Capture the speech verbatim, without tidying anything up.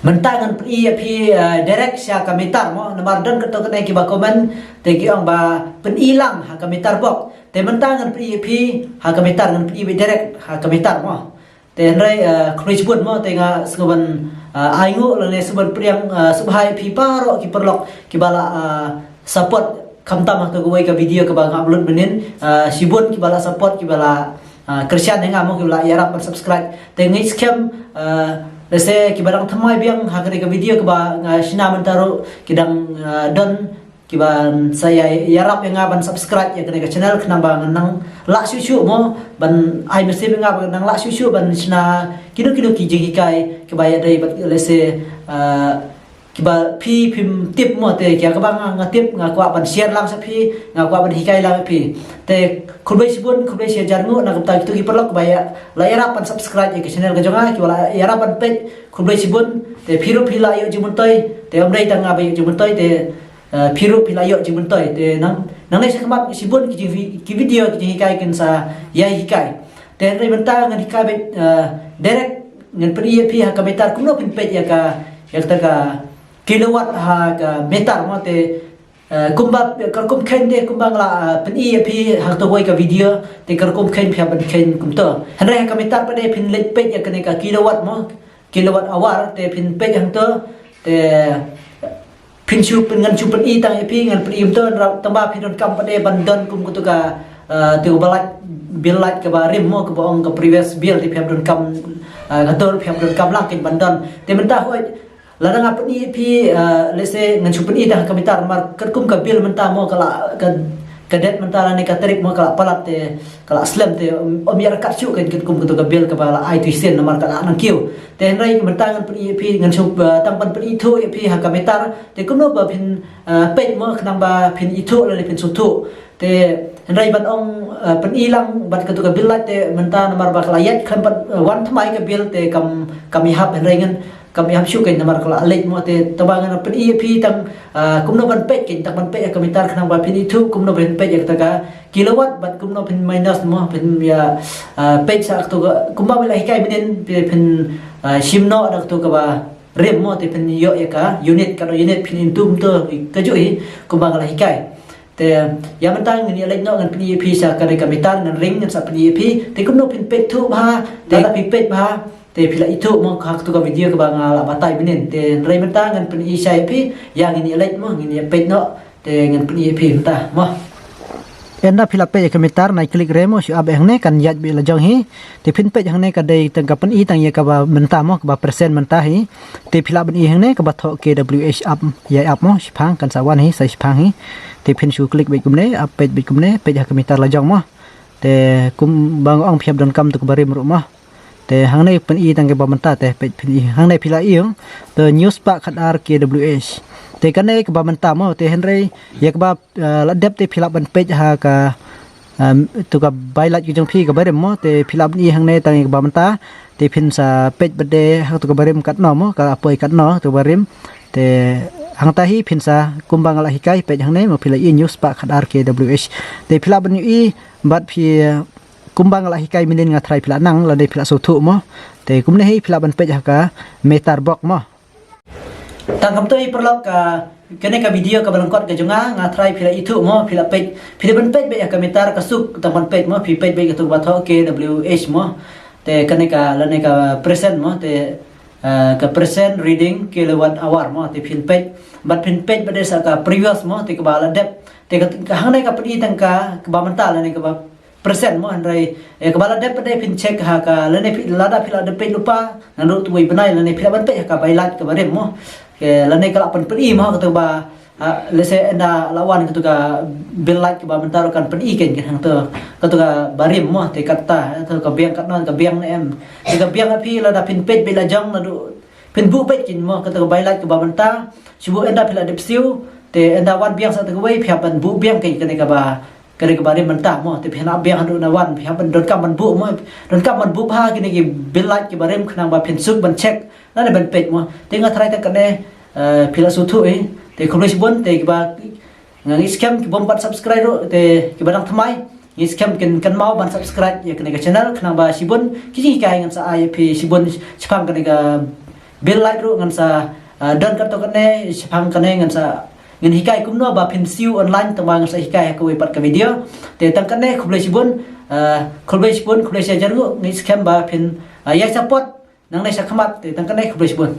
Mynta ngan pyni ïa phi, eh, direct sha ka meter mo, namar don katto katne kiba comment te ki ong ba pyni lang ha ka meter box. Te mynta ngan pyni ïa phi ha ka meter, ngan pyni ïa phi direct ha ka meter mo. Te hynrei, eh, khublei shibun mo, te nga sngewbha ban, eh, ai nguh lane sngewbha ban pdiang, eh, sngewbha ïa phi baroh ki paralok kiba la, eh, support khamtam ha kawei ka video kaba nga upload mynnin, eh, shibun kiba la support, kiba la, eh, kyrshan ïa nga mo, kiba la ïarap ban subscribe. Te nga ngeit skhem, eh, lehse kiba dang thymmai biang ha kane ka video kaba nga shna mynta ruh ki dang, eh, don kiba sa ïa, ïarap ïa nga ban subscribe ïa kane ka channel, khnang ba ngan nang lah shuh shuh mo ban ai mynsiem ïa nga, ba ngan nang lah shuh shuh ban shna kino kino ki jinghikai kiba ïadei bad, lehse, eh, kiba phi phim tip mo. Te ïa kaba nga, nga tip, nga kwah ban share lang sha phi, nga kwah ban hikai lang ïa phi. Te khublei shibun, khublei shihajar nguh na ka bynta kito ki paralok kiba ïa, la ïarap ban subscribe ïa ka channel ka jong nga, kiba la ïarap ban peit, khublei shibun. Te phi ruh phi la ïoh jingmyntoi, te ym dei tang nga ba ïoh jingmyntoi, te, eh, phi ruh phi la ïoh jingmyntoi. Te nang, nangne shakhmat shibun ki jing, ki video, ki jinghikai kin sa ïai hikai. Te hynrei mynta ngan hikai beit, eh, direct, ngan pyni ïa phi ha ka meter kumno phin peit ïa ka, ïa kata ka kilowatt ha ka meter mo. Te, eh, kumba, ka rukom kheiñ te kumba nga la, eh, pyni ïa phi ha kawei ka video, te ka rukom kheiñ phi hap ban kheiñ kumto. Hynrei ha ka meter pat de phin leit peit ïa kane ka kilowatt mo, kilowatt hour, te phin peit hangto, te phin shu pyn, ngan shu pyni tang ïa phi, ngan pyni kumto, tang ba phi donkam pat de ban don kum kato ka, eh, tu ka bill light, bill light kaba rim mo, kaba ong ka previous bill, te phi hap donkam, eh, ka dur, phi hap donkam lang kein ban don. Te mynta hooid, lada nga pyni ïa phi, eh, lehse ngan shu pyni tang ha ka meter, namar katkum ka bill mynta mo ka la, ka, ka date mynta lane ka tarik mo ka la palat, te ka la slem, te ym, ym ïa ryngkat shuh kein katkum kato ka bill kaba la ai tu shisien, namar ka la nang kiew. Te hynrei mynta ngan pyni ïa phi, ngan shu, eh, tang ban pyni ithuh ïa phi ha ka meter, te kumno ba phin, eh, peit mo khnang ba phin ithuh lane phin sngewthuh. Te hynrei ban ong, eh, pyni lang bad kato ka bill light, te mynta namar ba ka la ïaid khlem pat, eh, wan thymmai ka bill, te kam, kam ïahap, hynrei ngan, kam ïahap shuh kein namar ka la leit mo. Te tang ba ngan pyni ïa phi tang, ah, kumno ban peit kein, tang ban peit ha ka meter khnang ba phin ithuh kumno ban peit ïa kata ka kilowatt bad kumno phin minus mo, phin ïa, ah, peit sa kato ka, kumba ba la hikai mynnin, phin, phin, ah, shim noh da kato kaba rim mo, te phin ïoh ïa ka unit, ka unit phin into kumto kajuh hi kumba nga la hikai. Te ïa mynta ngan ïa leit noh ngan pyni ïa phi sha kane ka meter, ngan ring ngan sa pyni ïa phi. Te kumno phin peit thuh bha, te lada phi peit bha, te phi la ithuh mo ha kato ka video kaba nga la batai mynnin. Te hynrei mynta ngan pyni shai ïa phi, ïa ngin ïa leit mo, ngin ïa peit noh, te ngan pyni ïa phi mynta mo. Ynda phi la peit ïa ka meter, nai click re mo, shu ap hangne kan ïaid beit la jong hi. Te phin peit hangne ka dei tang ka pyni tang ïa kaba mynta mo, kaba percent mynta hi. Te phi lah ban i hangne kaba thoh K W H ap, ïai ap mo, shiphang kan sa wan hi, sa shiphang hi. Te phin shu click beit kumne, ap peit beit kumne, peit ha ka meter la jong mo. Te kumba nga ong phi hap donkam tu kaba rim ruh mo. Te hangne pyni tang kaba mynta te peit pyni. Hangne phi la i ong. Te hynñiew spah khatar K W H. Te kane kaba mynta mo, te hynrei ïa kaba, eh, la dep te phi lah ban peit ha ka, em, tu ka bai light ka jong phi kaba rim mo, te phi lah ban i hangne tang ïa kaba mynta. Te phin sa peit pat de ha tu kaba rim katno mo, ka poi katno tu kaba rim. Te hangta hi phin sa kumba nga la hikai peit hangne mo, phi la i hynñiew spah khatar K W H. Te phi lah ban i bad phi, eh, kumba nga la hikai mynnin, nga tharai phi la nang lane phi la sngewthuh mo. Te kumne hi phi lah ban peit ha ka meter box mo. Tang kumto hi paralok, ka, kane ka video kaba lyngkot ka jong nga, nga tharai phi la ithuh mo, phi la peit, phi la ban peit beit ha ka meter ka suk, tang ban peit mo, phi peit beit kato kaba thoh K W H mo. Te kane ka, lane ka percent mo, te, eh, ka percent reading kilowatt hour mo, te phin peit, bad phin peit bad de sa ka previous mo, te kaba la dep, te ka, ka hangne ka pyni tang ka, kaba mynta lane kaba percent mo, hynrei, eh, kaba la dep pat de phin check ha ka, lane phi, lada phi la dep peit lypa, naduh tu wei bnai, lane phi lah ban peit ha ka bai light kaba rim mo. Ke, lane ka lah pynpyni mo, kato ba, ah, lehse ynda la wan kato ka bill light kaba mynta ruh kan pyni kein, kein hangto, kato kaba rim mo, te kata, kato ka biang katno, ka biang ne em. Te ka biang phi lada phin peit beit la jong naduh, phin buh beit kein mo, kato ka bai light kaba mynta, shu buh ynda phi la dep siew, te ynda wan biang sa tu wei, phi hap ban buh biang kein kane kaba Ka dei kaba rim mynta mo, te phi hap biang haduh na wan, phi hap ban donkam ban buh mo, donkam ban buh bha kine ki bill light kiba rim khnang ba phin suk ban check, lane ban peit mo. Te nga tharai te kane, eh, phi la sngewthuh hi, te khublei shibun, te kiba nga ngeit skhem ki bym pat subscribe ruh, te kiba dang thymmai, ngeit skhem kin kynmaw ban subscribe ïa kane ka channel, khnang ba shibun ki jinghikai ngan sa ai ïa phi shibun shaphang kane ka Bell like ruh ngan sa, ah, don katto katne shaphang kane ngan sa, ngan hikai kumno ba phin siew online tang ba ngan sa hikai ha kawei pat ka video. Te tang kane khublei shibun, ah, khublei shibun, khublei shihajar nguh, ngeit skhem ba phin, ah, ïai support nangne shakhmat, te tang kane khublei shibun.